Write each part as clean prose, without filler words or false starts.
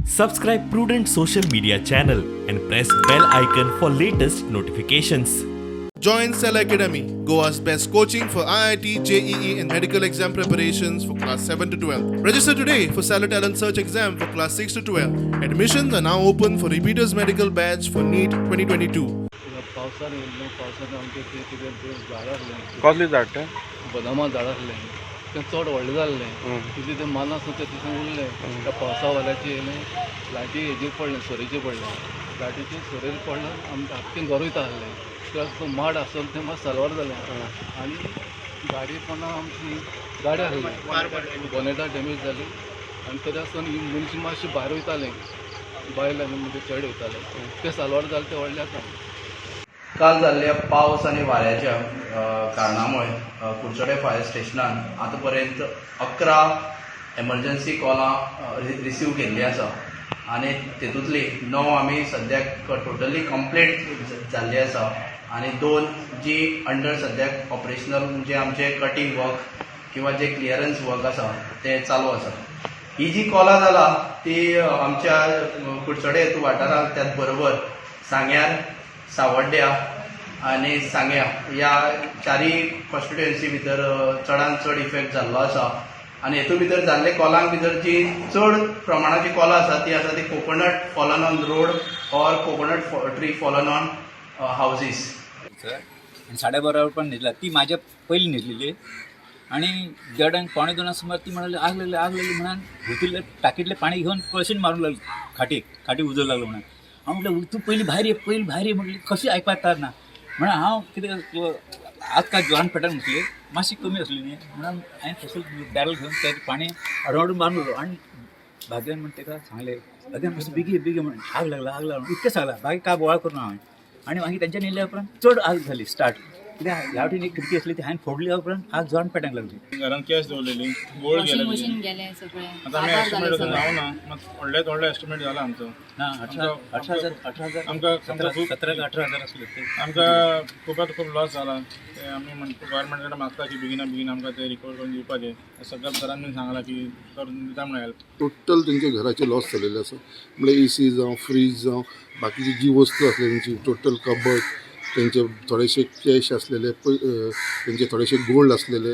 Subscribe Prudent Social Media channel and press bell icon for latest notifications. Join Cell Academy, Goa's best coaching for IIT, JEE, and medical exam preparations for class 7 to 12. Register today for Cellar Talent Search exam for class 6 to 12. Admissions are now open for repeaters medical batch for NEET 2022. पावसान येयल्लें, पावसान आमचें तें कितें तें झाड आसलें. कसलें झाड तें? बदामा झाड आसलें. तें चड व्हडलें जाल्लें. तिजें तें मानां सुद्दां तशें उरलें. त्या पावसा वाऱ्याचें येयलें, लायटी हेजेर पडलें, सोरेचेर पडलें. लायटीचेर सोरेर पडलें, आमचें आख्खें घर वयता आसलें. प्लस तो माड आसलो तें मात साल्वार जालें आनी गाडी पोंदा आमची गाडी आसली, बोनेटां डॅमेज जाली. आनी तरी आसतना ही मनशां मातशें भायर वयतालें, बायल आनी म्हणजे चेडे वयताले, ते साल्वार जाले, ते व्हडले आसा. काल जाल्ल्या पावस आनी वाऱ्याच्या कारणामुळे कुडचडे फायर स्टेशनान आतां पर्यंत 11 एमर्जन्सी कॉलां रिसीव केल्ली आसा आनी तेतूंतली णव आमी सद्याक टोटली कंप्लीट जाल्ली आसा आनी दोन जी अंडर सद्याक ऑपरेशनल, म्हणजे आमचे कटींग वर्क किंवा जे क्लियरन्स वर्क आसा ते चालू आसा. ही जी कॉलां जाला ती आमच्या कुडचडे वाठारांत, त्याच बरोबर सांग्यार, सावड्ड्या आनी सांग्या ह्या चारय कॉन्स्टिट्युएन्सी भितर चडान चड इफेक्ट जाल्लो आसा. आनी हेतून भितर जाल्ले कॉलांक भितर जी चड प्रमाणाची कॉलां आसा ती आसा ती coconut fallen on road or coconut tree fallen on houses. आणि 12:30 पण न्हिजला. ती माझ्या पहिली न्हिजलेली आणि देडांक 1:45 सुमार ती म्हणाली, आग लागली, आग लागली म्हणून भुतीले टाकीतले पाणी घेऊन कळशीन मारूंक लागली खाटीक. खाटी उजो लागलो म्हणून. हांव म्हटलं, तूं पयलीं भायर ये, पयलीं भायर ये. म्हटली, कशी आयकपाक येता ना म्हणून हांव कितें आज काय जोरान पेटान घुसली, मातशी कमी आसली न्ही म्हणून हांवें तसं बॅरल घेवन ते पाणी अडवाडून मारून लागलो. आणि भाग्यान म्हण ताका सांगलें, भाग्यान मातशें बेगी बेगी म्हणून, आग लागला, आग लागला इतकें सांगलां, बाकी काय बोवाळ करून हांवें. आणि मागीर तेंच्यानी येयल्या उपरांत चड आग जाली स्टार्ट. कित्याक ह्या वटेन एक खिडकी आसली, ती हांवें फोडली उपरांत आग जोरान पेटूंक लागली. घरान कॅश दवरलेली, गोल्ड वॉशिंग गेले. मशीन गेलें सगळें. आता आमी आदार एस्टिमेट जालें अजून सगळें. जावना, मात व्हडल्यात व्हडलो एस्टिमेट जाला आमचो. ना, 18,000, 18,000. आमकां 17 खूब 17 का 18,000 आसले ते. आमकां खुबात खूब लॉस जाला. ते आमी म्हणटा, गव्हर्मेंट कडेन मागता की बेगिना बेगीन आमकां ते रिकवर करून दिवपाचे. सगळ्या सरान बीन सांगलां की करून दिता म्हणून हेल्प. टोटल तेंच्या घराचे लॉस जालेले आसा. म्हणल्यार एसी जावं, फ्रीज जावं, बाकीची जी वस्तू आसली तेंची टोटल, कबड, तेंचे थोडेशे कॅश आसलेले, तेंचे थोडेशे गोल्ड आसलेले,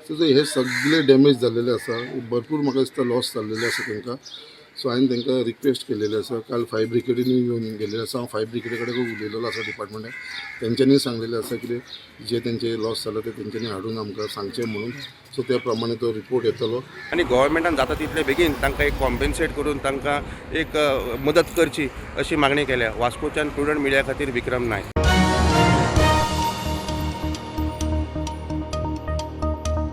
सो ते हे सगळे डॅमेज जाल्लेले आसा. भरपूर म्हाका दिसता लॉस जाल्लेले आसा तांकां. सो हांवें तांकां रिक्वेस्ट केलेली आसा. काल फायर ब्रिगेडीनूय येवन गेल्ले आसा. हांव फायर ब्रिगेडी कडेन उलयलेलो आसा डिपार्टमेंटाक. तेंच्यांनी सांगलेलें आसा कितें जे तेंचे लॉस जाला ते तेंच्यांनी हाडून आमकां सांगचें म्हणून. सो त्या प्रमाणे तो रिपोर्ट येतलो. आनी गोवोरमेंटान जाता तितले बेगीन तांकां एक कॉम्पेन्सेट करून तांकां एक मदत करची अशी मागणी केल्या. वास्कोच्यान प्रुडंट मिडिया खातीर विक्रम नायक.